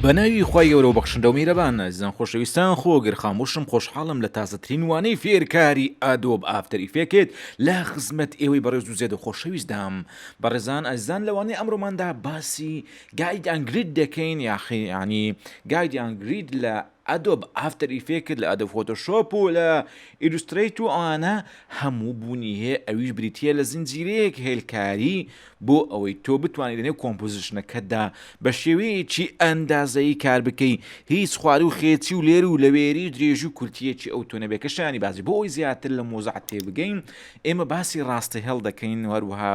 بەناوی خوای گەورە و بەخشندە و میهرەبان ئازیزان خۆشەویستان خۆگر خامۆشم خۆشحاڵم لە تازەترین وانەی فێرکاری Adobe After Effects لە خزمەت ئێوەی بەڕێز و زێدە خۆشەویستدام بەڕێزان ئازیزان لە وانەی ئەمڕۆماندا باسی guide and grid دەکەین یاخی یعنی guide and grid لە Adobe After Effects لە Adobe Photoshop و لە Illustrator و ئەوانە هەموو بوونی هەیە ئەویش بریتییە لە زنجیرەیەک هێلکاری بۆ ئەوەی تۆ بتوانیت لەنێو composition ەکەتدا بە شێوەیەکی ئەندازەیی کار بکەی هیچ خوار و خێچی و لێر و لەوێری و درێژی و کورتییەکی ئەوتۆ نەبێت کە شایانی باسی بۆ ئەوەی زیاتر لە مۆزع تێبگەین ئێمە باسی ڕاستەهێڵ دەکەین و هەروەها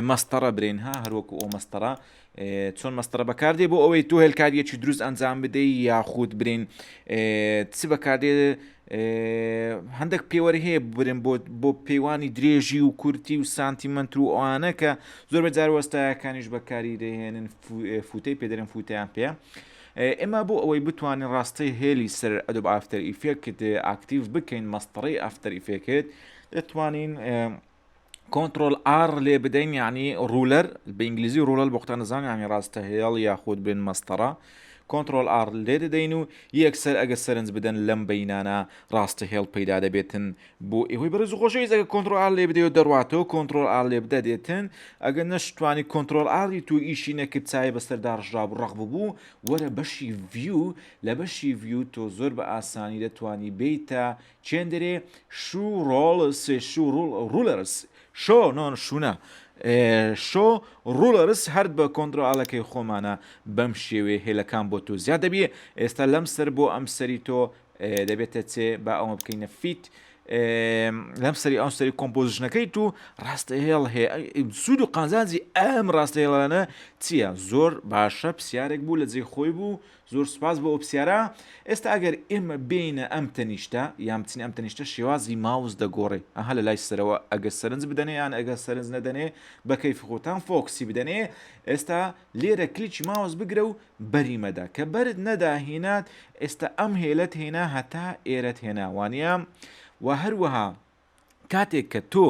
مەستەڕە برێن ها هەروەکو ئەو مەستەڕە چۆن مەستەڕە بەکاردێ بۆ ئەوەی تۆ هێلکاریەکی دروست ئەنجام بدەی یاخود برین چ بەکاردێ هەندێک پێوەر هەیە برن بۆ بۆ پێوانی درێژی و کورتی و سانتیمەتر و ئەوانە کە زۆر بە جار وەستایەکانیش بەکاری دەهێنن فوتەی پێدەرن فوتیان پێ ئێمە بۆ ئەوەی بتوانین ڕاستەی هێلی سەر Adobe After Effects active بکەین مەستەڕەی After Effects دەتوانین control R لێ بدەین یعنی ruler بە ئینگلیزی ruler بۆ خۆتان دەزان یعنی ڕاستە هێڵ یاخود بن مەستەڕە control R لێ دەدەین و یەکسەر ئەگە سەرنج بدەن لەم بینانە ڕاستە هێڵ پەیدا دەبێتن بۆ ئێوەی بەڕێز و خۆشەویست ئەگە control R لێ بدەی و دەڕواتەوە control R لێ بدە دێتن ئەگە نەشتوانی control R ی تو ئیشی نەکرد چای بەسەر داڕژرا بوو ڕەق ببوو وەرە بەشی view لە بەشی view تۆ زۆر بە ئاسانی دەتوانی بیتە چێندرێ show rulers show rulers show نۆن شونا show rulers هەر بە کۆنترۆڵەکەی خۆمانە بەم شێوەیە هێلەکان بۆ تۆ زیاد دەبی ئێستا لەم سەر بۆ ئەم سەری تۆ دەبێتە چێ با ئەوە بکەینە fit لەم سەری ئەو سەری composition ەکەی تو ڕاستە هێڵ هەیە سوود و قازانجی ئەم ڕاستە هێڵانە چییە؟ زۆر باشە پرسیارێک بوو لە جێی خۆی بوو زۆر سوپاس بۆ ئەو پرسیارە. ئێستا ئەگەر ئێمە بێینە ئەم تەنیشتە یان بچینە ئەم تەنیشتە شێوازی ماوس دەگۆڕێ ئەها لە لای سەرەوە ئەگەر سەرنج بدەنێ یان ئەگەر سەرنج نەدەنێ بە کەیفی خۆتان focus ی بدەنێ ئێستا لێرە کلیکی ماوس بگرە و بەری مەدە کە بەرت نەدا هێنات ئێستا ئەم هێلەت هێنا هەتا ئێرەت هێنا وانە و هەروەها کاتێک کە تۆ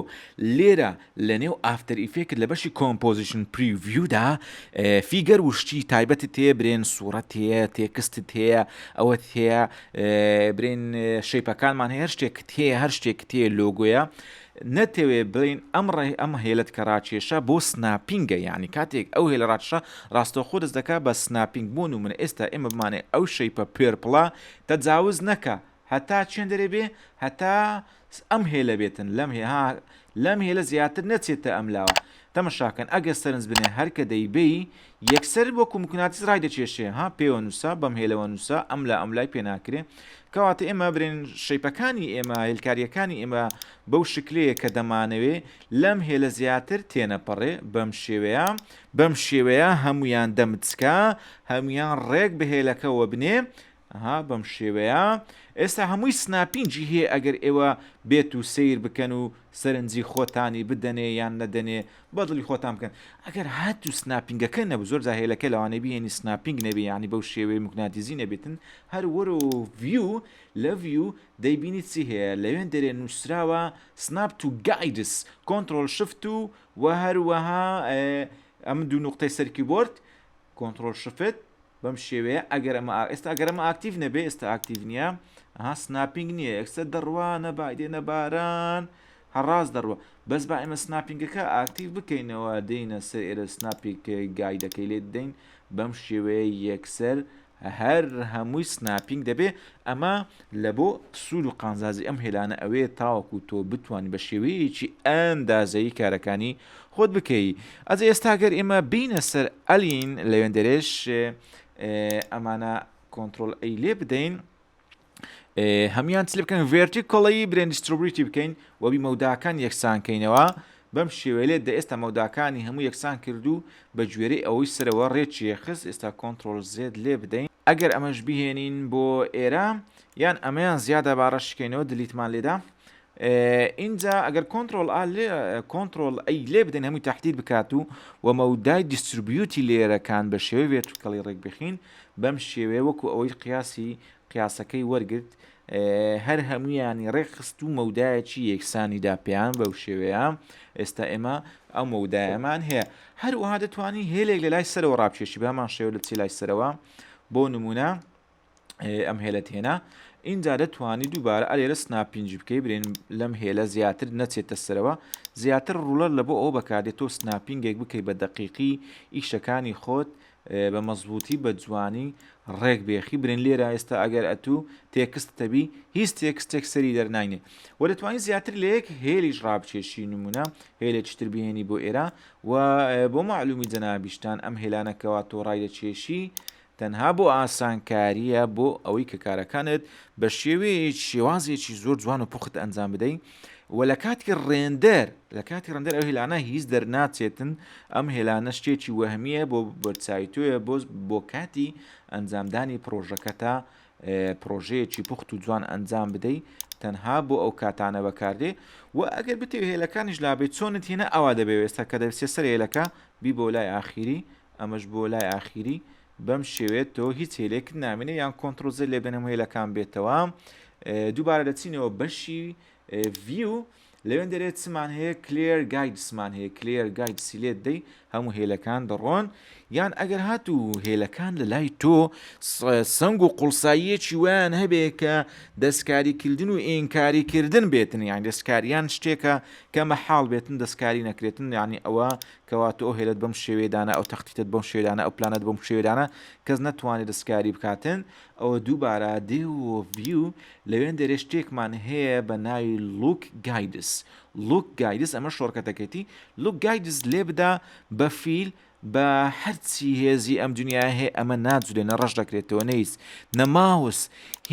لێرە لە نێو After Effects لە بەشی composition preview دا figure و شتی تایبەتت هەیە برێن سوورەت هەیە text ت هەیە ئەوەت هەیە برێن shape ەکانمان هەیە هەر شتێکت هەیە هەر شتێکت هەیە لۆگۆیە نەتەوێ بڵین ئەم ڕێ ئەم هێلت کە ڕاکێشە بۆ snapping ە یعنی کاتێک ئەو هێلە ڕاکێشە ڕاستەوخۆ دەست دەکا بە snapping بوون و من ئێستا ئێمە بمانێ ئەو shape ە purple ە تەجاوز نەکا هەتا چێندەرێ بێ هەتا ئەم هێلە بێتن لەم هێ ها لەم هێلە زیاتر نەچێتە ئەم لاوە تەمەشاکەن ئەگەر سەرنج بنێ هەر کە دەیبەی یەکسەر وەکو مکناتیس ڕای دەکێشێ ها پێوە نووسا بەم هێلەوە نووسا ئەم لا ئەم لای پێ ناکرێ کەواتە ئێمە برێن shape ەکانی ئێمە هێلکاریەکانی ئێمە بەو شکلەیە کە دەمانەوێ لەم هێلە زیاتر تێنەپەڕێ بەم شێوەیە بەم شێوەیە هەمویان دەمچکە هەمویان ڕێک بە هێلەکەوە بنێ ئەها بەم شێوەیە ئێستا هەمووی snapping ی هەیە ئەگەر ئێوە بێت و سەیر بکەن و سەرنجی خۆتانی بدەنێ یان نەدەنێ بە دڵی خۆتان بکەن ئەگەر هات و snapping ەکە نەبوو زۆر جار هێلەکە لەوانەیە بهێنی snapping نەبێ یانی بەو شێوەیە موگناتیزی نەبێتن هەر وەرە view لە view دەیبینی چی هەیە لەوێن دەرێ نووسراوە snap to guides control shift و وە هەروەها ئەم دوو نوقتەی سەر کیبۆرد control shift بەم شێوەیە ئەگەر ئەمە ئێستا ئەگەر ئەمە active نەبێ ئێستا active نییە ئەها snapping نییە یەکسەر دەڕوا نەبای دێنە باران هەڕاست دەڕوە بەس با ئێمە snapping ەکە active بکەینەوە دێینە سەر ئێرە snapping guide ەکەی لێ دەین بەم شێوەیە یەکسەر هەر هەمووی snapping دەبێ ئەمە لە بۆ سوود و قانزازی ئەم هێلانە ئەوێ تاوەکو تۆ بتوانانی بە شێوەیەکی ئەندازەیی کارەکانی خۆت بکەی ئەجە ئێستا گەر ئێمە بینە سەر align لەوێندەرێش ئەمانە control A لێ بدەین هەموان چ بکەن vertically برێن distribute ی بکەین وەبی مەوداکان یەکسانکەینەوە بەم شێوەیە لێت دە ئێستا مەوداکانی هەموو یەکسان کرد و بە گوێرەی ئەوەی سەرەوە ڕێکی خست ئێستا control Z لێ بدەین ئەگەر ئەمەش بهێنین بۆ ئێرە یان ئەمەیان زیادە با ڕەشکەینەوە delete مان لێدا ئینجا ئەگەر control A لێ control A لێ بدەین هەمووی تەحدید بکات و و مەودای distribute ی layer ەکان بە شێوەی vertically ڕێک بخین بەم شێوەیە وەکو ئەوەی قیاسی قیاسەکەی وەرگرت هەر هەمویانی ڕێکخست و مەودایەکی یەکسانی دا پێیان بەو شێوەیە ئێستا ئێمە ئەو مەودایەمان هەیە هەروەها دەتوانی هێلێک لە لای سەرەوە ڕابکێشی بە هەمان شێوە لە چی لای سەرەوە. بۆ نمونە ئەم هێلەت هێنا ئینجا دەتوانی دووبارە ئەلێرە snapping ی بکەی برێن لەم هێلە زیاتر نەچێتە سەرەوە زیاتر ruler لە بۆ ئەوە بەکاردێت تۆ snapping ێک بکەی بە دەقیقی ئیشەکانی خۆت بە مەزبووتی بە جوانی ڕێک بێخی برێن لێرە ئێستا ئەگەر ئەتوو text تەبی هیچ text ێک سەری دەرناینێ و دەتوانانی زیاتر لە یەک هێلیش ڕابچێشی نمونە هێلێکی تر بهێنی بۆ ئێرە و بۆ معلومی جەنابیشتان ئەم هێلانەکەوا تۆ ڕای دەچێشی تەنها بۆ ئاسانکارییە بۆ ئەوەی کە کارەکانت بە شێوەیەکی شێوازێکی زۆر جوان و پوخت ئەنجام بدەی و لە کاتی render لە کاتی render ئەو هێلانە هیچ دەرناچێتن ئەم هێلانە شتێکی وەهمیە بۆ بەرچوی تۆیە بۆ بۆ کاتی ئەنجامدانی پرۆژەکەتە پرۆژەیەکی پوخت و جوان ئەنجام بدەی تەنها بۆ ئەو کاتانە بەکاردێ و ئەگەر بتەوێ هێلەکانیش لابێت چۆنت هێنا ئەوا دەبێت ئێستا کە دەبسێ سەر هێلەکە بی بۆ لای ئاخیری ئەمەش بۆ لای ئاخیری بەم شێوەیە تۆ هیچ هێلێکت نامێنێ یان control Z لێ بدەن هەموو هێلەکان بێتەوە دووبارە دەچینەوە بەشی view لەوێن دەرێت چمان هەیە clear guides مان هەیە clear guides ی لێت دەی هەموو هێلەکان دەڕۆن یان ئەگەر هاتوو هێلەکان لە لای تۆ سەنگ و قوڵساییەکی ویان هەبێ کە دەستکاریکردن و ئینکاریکردن بێتن یان دەستکاریان شتێکە کە مەحاڵ بێتن دەستکاری نەکرێتن یعنی ئەوە کەوا تۆ ئەو هێلەت بەم شێوەیە دانا ئەو تەختیتەت بەم شێوەیە دانا ئەو پلانەت بەم شێوەیە دانا کەس نەتوانێت دەستکاری بکاتن ئەوە دووبارە دێ و view لەوێن دەرێ شتێکمان هەیە بە ناوی lock guides lock guides ئەمە shortcut ەکەتی lock guides لێ بدا بە fill بە هەرچی هێزی ئەم دنیای هەیە ئەمە ناجولێ نە ڕەش دەکرێتەوە نەیس نە ماوس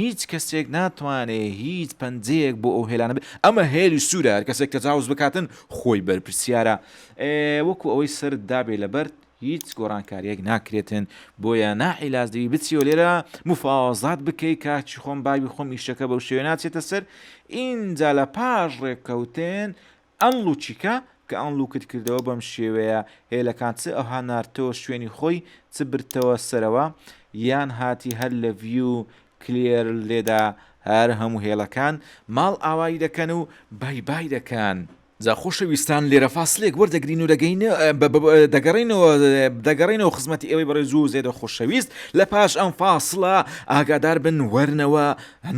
هیچ کەسێک ناتوانێ هیچ پەنجەیەک بۆ ئەو هێلانە بێ ئەمە هێلی سوورە هەر کەسێک تەجاوز بکاتن خۆی بەرپرسیارە وەکو ئەوەی سەرت دابێ لەبەرت هیچ گۆڕانکاریەک ناکرێتن بۆیە ناعیلاج دەبی بچیەوە لێرە مفاوەزات بکەی کاکی خۆم بابی خۆم ئیشەکە بەو شێوە ناچێتە سەر ئینجا لە پاش ڕێککەوتن unlock ی کە کە unlock ت کردەوە بەم شێوەیە هێلەکان چ ئەوها ناردتەوە شوێنی خۆی چ بردتەوە سەرەوە یان هاتی هەر لە view clear لێدا هەر هەموو هێڵەکان ماڵ ئاوایی دەکەن و bye bye دەکەن. جا خۆشەویستان لێرە فاسلێک وەردەگرین و دەگەین دەگەڕێینەوە دەگەڕێینەوە خزمەتی ئێوەی بەڕێز و زێدە خۆشەویست لە پاش ئەم فاسڵە ئاگادار بن وەرنەوە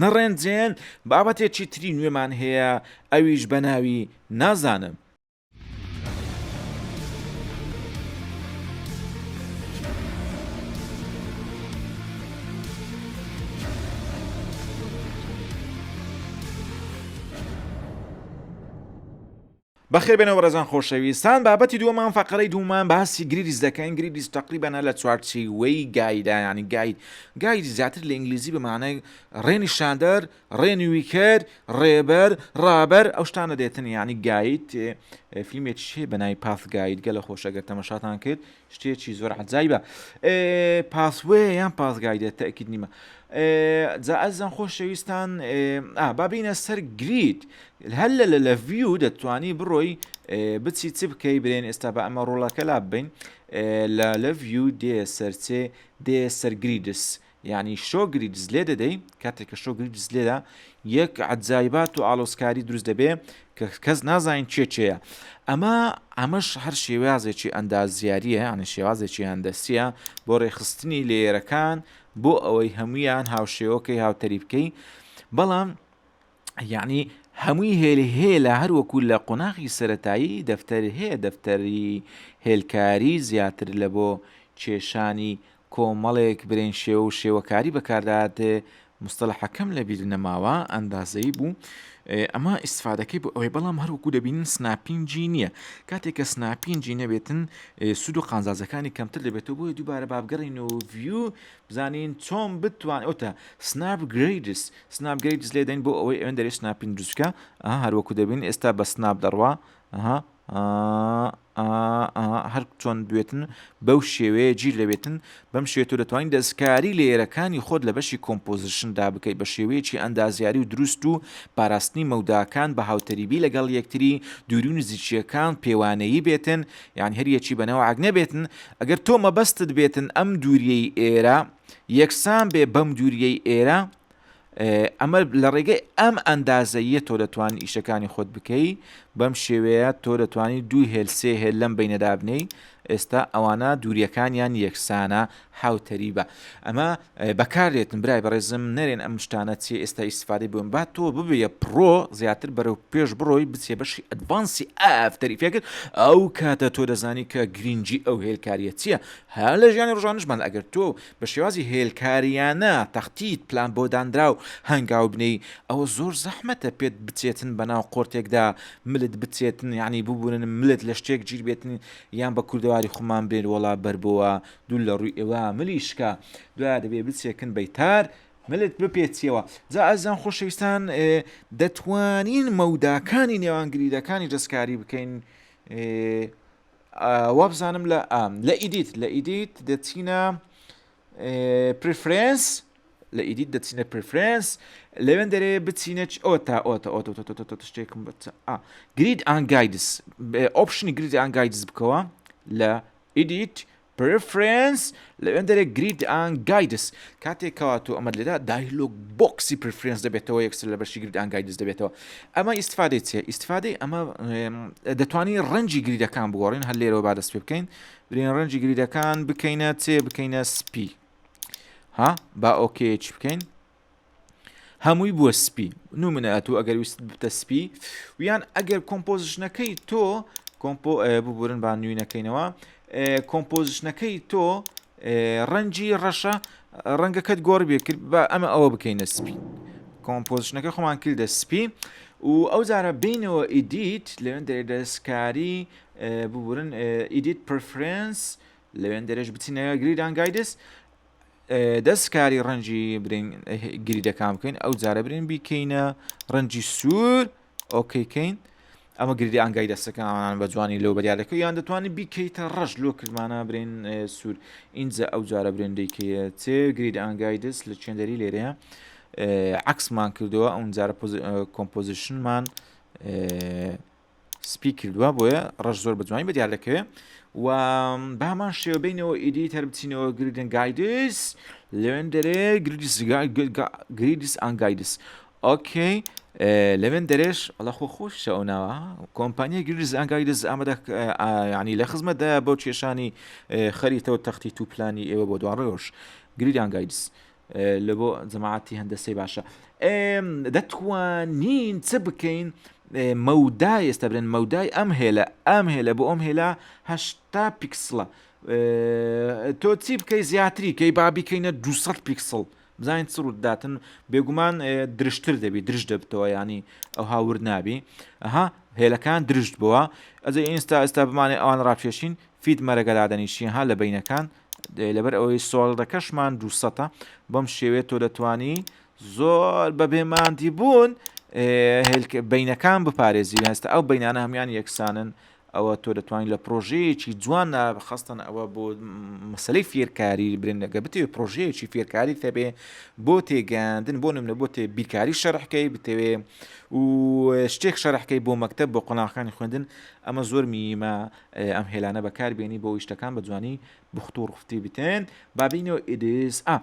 نەڕێنجێن بابەتێکی تری نوێمان هەیە ئەویش بە ناوی نازانم. بەخێر بێنەوە بەڕێزان خۆشەویستان بابەتی دووەمان فەقەرەی دوومان باسی grids دەکەین grids تقریبا هەر لە چوارچێوەی guide ە یعنی guide guide زیاتر لە ئینگلیزی بە معنای ڕێنیشاندەر ڕێنویکەر ڕێبەر ڕابەر ئەو شتانە دێتن یعنی guide فیلمێکی هەیە بە ناوی path guide گەلە خۆش ئەگەر تەمەشاتان کرد شتێکی زۆر عەجایبە pathway یان path guide ە تەئکید نیمە جا ئەزیزان خۆشەویستان با بینە سەر grid هەر لە لە view دەتوانی بڕۆی بچی چ بکەی برێن ئێستا بە ئەمە ruler ەکە لا ببین لە لە view دێ سەرچێ دێ سەر grids یانی show grids لێ دەدەی کاتێک کە show grids لێدا یەک عەجایبات و ئاڵۆزکاری دروست دەبێ کە کەس نازانین چێ چێیە ئەمە ئەمەش هەر شێوازێکی ئەندازیاریە یعنی شێوازێکی هەندەسیە بۆ ڕێکخستنی layer ەکان بۆ ئەوەی هەمویان هاوشێوەکەی هاوتەری بکەی بەڵام یعنی هەمووی هێل هێلە هەر وەکو لە قۆناغی سەتایی دەفتەر هەیە دەفتەری هێلکاری زیاتر لە بۆ کێشانی کۆمەڵێک برێن شێوە و شێوەکاری بەکاردات مستەلەحەکەم لە بیر نەماوە ئەندازەیی بوو ئەمە ئیسفادەکەی بۆ ئەوەی بەڵام هەروەکو دەبینن snapping ی نییە کاتێک کە snapping ی نەبێتن سوود و قانزازەکانی کەمتر دەبێتەوە بۆیە دووبارە بابگەڕین و view بزانین چۆن بتوان ئەوتە snap grids snap grids لێدەین بۆ ئەوەی ئەوێن دەرێ snapping دروستکە هەروەکو دەبین ئێستا بە snap دەڕوا ئەها هەر چۆن بێتن بەو شێوەیە گیر دەبێتن بەم شێوە تۆ دەتوانین دەستکاری layer ەکانی خۆت لە بەشی composition دا بکەیت بە شێوەیەکی ئەندازیاری و دروست و پاراستنی مەوداکان بە هاوتەریبی لەگەڵ یەکتری دووری و نزیکیەکان پێوانەیی بێتن یان هەریەکی بەنەوەعەک نەبێتن ئەگەر تۆ مەبەستت بێتن ئەم دووریەی ئێرە یەکسان بێ بەم دووریەی ئێرە ئەمە لە ڕێگەی ئەم ئەندازەییە تۆ دەتوانی ئیشەکانی خۆت بکەی بەم شێوەیە تۆ دەتوانی دوو هێل سێ هێل لەم بینە دابنێی. ئێستا ئەوانە دووریەکانیان یەکسانە هاوتەریبە ئەمە بەکاردێتن برای بەڕێزم نەرێن ئەم شتانە چیە ئێستا ئیستفادەی بۆم با تۆ ببیە pro زیاتر بەرەو پێش بڕۆی بچێ بەشی advanced ی After Effects ئەو کاتە تۆ دەزانی کە گرنگی ئەو هێلکاریە چییە هەر لە ژیانی ڕۆژانشمان ئەگەر تۆ بە شێوازی هێلکاریانە تەختیت پلان بۆ دانراو هەنگاو بنێی ئەوە زۆر زەحمەتە پێت بچێتن بەناو قۆرتێکدا ملت بچێتن یعنی ببورن ملت لە شتێک گیر بێتن یان بە کوردەواری خۆمان بێن وەڵا بەربۆوە دوور لە ڕووی ئێوە ملی شکا دوایە دەبێ بچێکن بەیتار ملت بپێچیەوە جا ئازیزان خۆشەویستان دەتوانین مەوداکانی نێوان grid ەکانی دەستکاری بکەین وابزانم لە لە edit لە edit دەچینە preference لە edit دەچینە preference لەوێن دەرێ بچینە ئۆتا ئۆتا ئۆتە ئۆتە شتێکم grid and guides option ی grid and guides بکەوە لە edit preference لەوێن دەرێ grid and guides کاتێک کەوا تۆ ئەمەت لێدا dialog box ی preference دەبێتەوە یەکسەر لە بەشی grid and guides دەبێتەوە ئەمە ئیسفادەی چیە ئیسفادەی ئەمە دەتوانی ڕەنجی grid ەکان بگۆڕین هەر لێرەوە با دەست پێ بکەین برین ڕەنجی grid ەکان بکەینە چێ بکەینە سپی ها با okay چی بکەین هەمووی بووە سپی نمونە ئەتوو ئەگەر ویست بتە سپی ویان ئەگەر composition ەکەی تۆ compo ببورن با نوی نەکەینەوە composition ەکەی تۆ ڕەنجی ڕەشە ڕەنگەکەت گۆڕ بێ کرد بە ئەمە ئەوە بکەینە سپی composition ەکە خۆمان کردە سپی و ئەو جارە بینەوە edit لەوێن دەرێ دەستکاری ببورن edit preference لەوێن دەرێش بچینە grid and guides دەست کاری ڕەنجی برین grid ەکان بکەین ئەو جارە برین بیکەینە ڕەنجی سوور okay کەین ئەمە grid and guides ەکان بە جوانی لەو بەریارەکە یان دەتوانانی بیکەیتە ڕەش لۆ کردمانە برین سوور ئینجا ئەو جارە برێن دەیکەیە چێ grid and guides لە چێندەری لێرەیە عکسمان کردەوە ئەو جارە composition مان سپی کردووە بۆیە ڕەش زۆر بە جوانی بە دیار دەکەوێ و بامان شێوە بینەوە edit هەر بچینەوە grid and guides لەوێن دەرێ grids grids and guides okay لەوێن دەرێش ئەڵە خۆ خۆش ئەو ناوە کۆمپانیای grids and guides ئامادە ینی لە خزمەتدا بۆ کێشانی خەریتە و تەختی تو پلانی ئێوە بۆ دواڕۆژ grid and guides لە بۆ جەماعەتی هەندەسەی باشە دەتوانین چ بکەین مەودای ئێستا برێن مەودای ئەم هێلە ئەم هێلە بۆ ئەم هێلا هەشتا پیکسڵە تۆ چی بکەی زیاتری کەی با بیکەینە 200 پیکسڵ بزانین چ ڕووداتن بێگومان درشتر دەبی درش دەبتەوە ینی ئەو هاورد نابی ئەها هێلەکان درشت بووە ئەجە ئینستا ئێستا بمانێ ئەوان ڕاکێشین فیت مەرەگە دادەنیشی ها لە بینەکان لەبەر ئەوەی سۆڵدەکەشمان دووسەتە بەم شێوەیە تۆ دەتوانی زۆر بە بێماندی بوون بینەکان بپارێزی هەستە ئەو بینانە هەمان یەکسانن ئەوە تۆ دەتوانین لە پرۆژەیەکی جوان خستن ئەوە بۆ مەسلەی فێرکاری برنەگە بتەوێ پرۆژەیەکی فێرکاری تەبێ بۆ تێگەاندن بۆ نمونە بۆ تێ بیرکاری شەرحکەی بتەوێ و شتێک شەرحکەی بۆ مەکتب بۆ قۆناغەکانی خوێندن ئەمە زۆر میمە ئەم هێلانە بەکار بێنی بۆ شتەکان بە جوانی بخت و ڕفتی بتێن بابینەوە ئیدیس ئا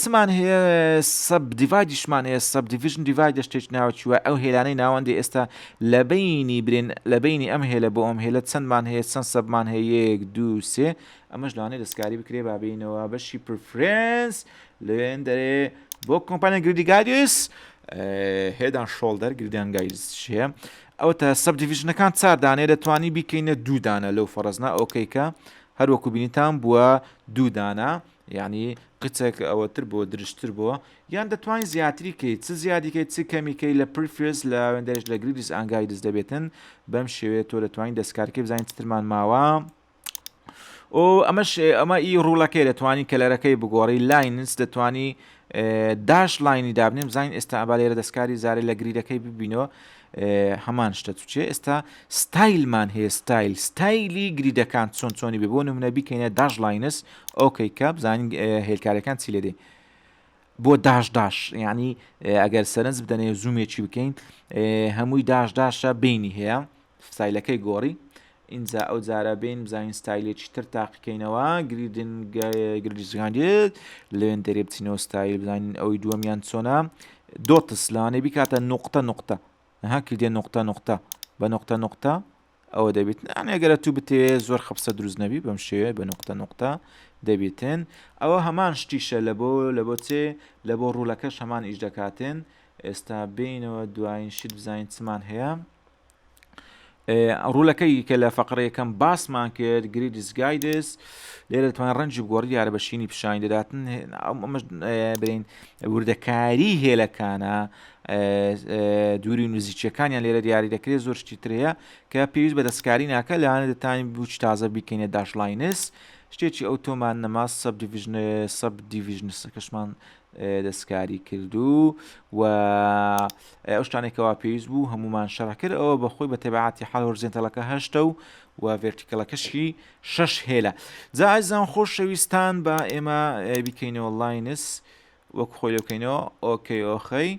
چمان هەیە subdivide یشمان هەیە subdivision divide شتێک ناوچووە ئەو هێلانەی ناوەندی ئێستا لە بینی برێن لە بینی ئەم هێلە بۆ ئەم هێلە چەندمان هەیە چەند sub مان هەیە یەک دوو سێ ئەمەش لەوانەیە دەستکاری بکرێ بابینەوە بەشی preference لەوێن دەرێ بۆ کۆمپانیا grid and guides head and shoulder grid and guides هەیە ئەوەتا subdivision ەکان چار دانەیە دەتوانی بیکەینە دوو دانە لەو فەڕزنا okay کە هەر وەکو بینیتان بووە دوو دانە یعنی قچێک ئەوەتر بۆ درشتر بووە یان دەتوانین زیاتری کەی چ زیادی کەی چ کەمی کەی لە preference لە وێندەرش لە grids and guides دەبێتن بەم شێوەیە تۆ دەتوانین دەستکارکەی بزانین چترمان ماوە ئۆ ئەمەش ئەمە ئی ruler ەکەی دەتوانی color ەکەی بگۆڕی lines دەتوانی dash line ی دابنێم بزانین ئێستا ئەبا لێرە دەستکاری زارێ لە grid ەکەی ببینەوە هەمان شتە چێ ئێستا ستایلمان هەیە style ستایلی grid ەکان چۆن چۆنی بێ بۆ نمونە بیکەینە dash lines okay کە بزانین هێلکارەکان چی لێ دێ بۆ dash dash یعنی ئەگەر سەرنج بدەنێ zoom ێکی بکەین هەمووی dash dash ە بینی هەیە ستایلەکەی گۆڕی ئینجا ئەو جارە بین بزانین ستایلێکی تر تاقیکەینەوە grid and گریدگاندێت لەوێن دەرێ بچینەوە ستایل بزانین ئەوەی دووەمیان چۆنە dots لەوانەیە بیکاتە نقطە نقطە ها کردێ نقطە نقطە بە نقطە نقطە. ئەوە دەبێت یانی ئەگەر تو بتەوێ زۆر خەپسە دروست نەبی بەم شێوەیە بە نوقتە نوقتە دەبێتن ئەوە هەمان شتیشە لە بۆ لە بۆ چێ لە بۆ ruler ەکەش هەمان ئیش دەکاتن ئێستا بینەوە دوایین شت بزانین چمان هەیە ruler ەکەی کە لە فەقرە یەکەم باسمان کرد grids guides لێرە دەتوانین ڕەنگی بگۆڕی دیارە بە شینی پیشانی دەداتن ئەمەش برین وردەکاری هێلەکانە دووری و نزیکیەکانیان لێرە دیاری دەکرێت زۆر شتی تر هەیە کە پێویست بە دەستکاری ناکە لەوانە دەتانین بچ تازە بیکەینە dash lines شتێکی ئەو تۆمان نەما subdivision subdivisions ەکەشمان دەستکاری کردو و ئەو شتانێکەوە پێویست بوو هەمومان شەرح کرد ئەوە بەخۆی بە تەبعاتی حال horizontal ەکە هەشتە و و vertical ەکەشی شەش هێلە جا ئازیزان خۆشەویستان با ئێمە بیکەینەوە lines وەک خۆی لەکەینەوە okay ئۆخەی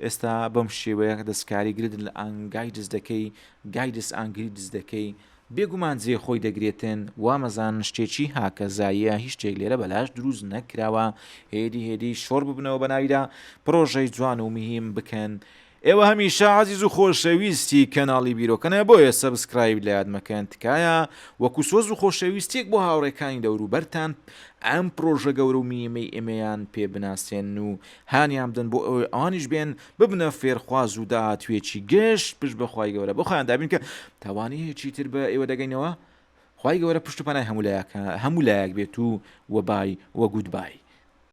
ئێستا بەم شێوەیە دەستکاری grid and guides دەکەی guides and grids دەکەی بێگومان جێ خۆی دەگرێتن وامەزانن شتێکی هاکەزاییە هیچ شتێک لێرە بەلاش دروست نەکراوە هێدی هێدی شۆڕ ببنەوە بەناویدا پڕۆژەی جوان و مهیم بکەن ئێوە هەمیشە عەزیز و خۆشەویستی کەناڵی بیرۆکەنە بۆیە subscribe لەیاد مەکەن تکایە وەکو سۆز و خۆشەویستیەک بۆ هاوڕێکانی دەوروبەرتان ئەم پڕۆژە گەورە و مهیمەی ئێمەیان پێ بناسێنن و هانیان بدەن بۆ ئەوەی ئەوانیش بێن ببنە فێرخواز و داهاتوویەکی گەش پشت بە خوای گەورە بۆ خۆیان دابین کە تاوانەیەکی تر بە ئێوە دەگەینەوە خوای گەورە پشت و پەنای هەموو لایەک هەموو لایەک بێت و وە bye وە goodbye.